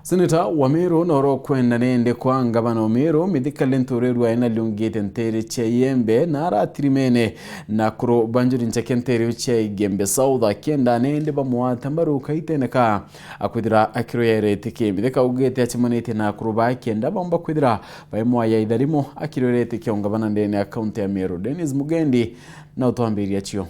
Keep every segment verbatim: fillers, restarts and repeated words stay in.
Seneta wa Meru na uria ukwenda nindi kwa ngavana o Meru, Mithika Linturi, rwae na liungite nteere cia Igembe na aratirimene na akuru ba njuri ncheke nteere cia Igembe South, akienda nindi bamwata mbaru kaitene ka akwithira akirwirite ki. Mithika augite acemanitie na akuru ba kenda baumba kwithira baimwaya itharimo akirwirite ki o ngavana ndene ya kaunti ya Meru. Dennis Mugendi na utwambiria cio.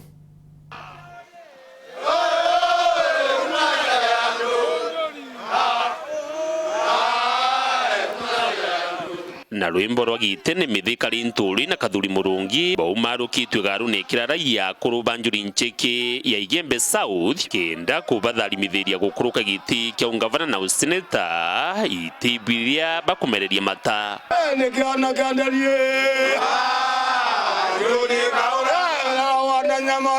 Na rwimbo rwa gitene, Mithika Linturi na Kathuri Murungi baumarukitue garune kirarai ya akuru ba njuri ncheke ya Igembe South kenda kubatharimithiria gukuruka giti kia ungavana na useneta, iti biria bakumereria mata. Ni kiana kia nderi. Wana nyama.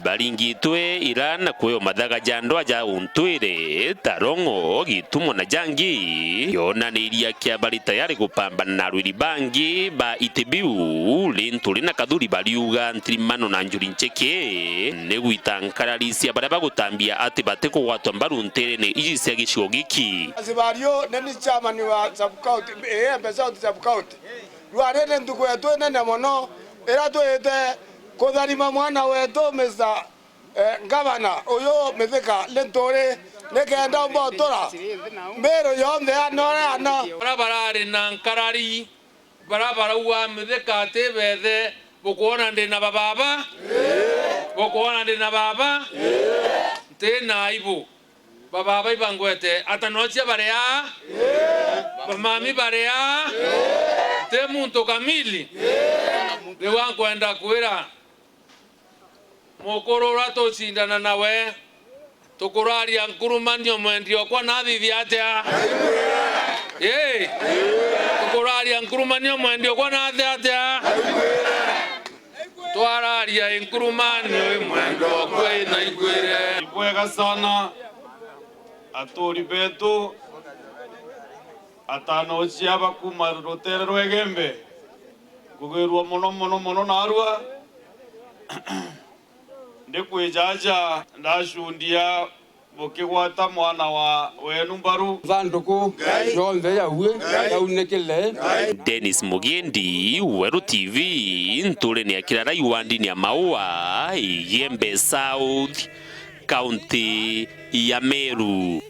Baringitwe ira na kuewa mathaga ja ndwaa ja untwire, ta rong'o, gitumo na jangi, yonaniria kia bari tayari gupambana na arwiri bangi ba iti biu. Linturi na Kathuri bariuga ntirimano na njuri ncheke ni gwita nkarari cia baria bagutambia ati batikugwatwa mbaru nteerene iji cia gicigo giki. Sibario, neni chairman wa sub county, Igembe South sub county. Rwari ni ntuku yetu inene mono, ira twite kutharima mwana wetu, Mister, eh, Ngavana uyu Mithika Linturi, nikenda umba utura Meru yonthe ana uria ana. Bara barari na nkarari, bara barauga Mithika ati bethe, bukwona ndi na bababa? Bukwona ndi na baba? Nti na aibu. Bababa ibangwete, atanochia bari aa? Bamami bari aa? Nti muntu kamili? Riu ankwenda kwira mukuru uria tucindana nawe, tukuraria nkurumanio mwendi okwa nathithia atia? Ii, tukuraria nkurumanio mwendi okwa nathi atia? Twararia inkurumanio imwendo kwe na ikwire. Ibwega sana, aturi betu, atanochia bakuma rutere rwa Igembe, nkugirua mono, mono, mono narua. Ndikwijaja ndacundia bukigwata mwana wa wenu mbaru. Thanduku yonthe yaue yaunikile. Dennis Mugendi, Weru T V, nturene ya Kirarai wa ndini ya Maua, Igembe South, kaunti ya Meru.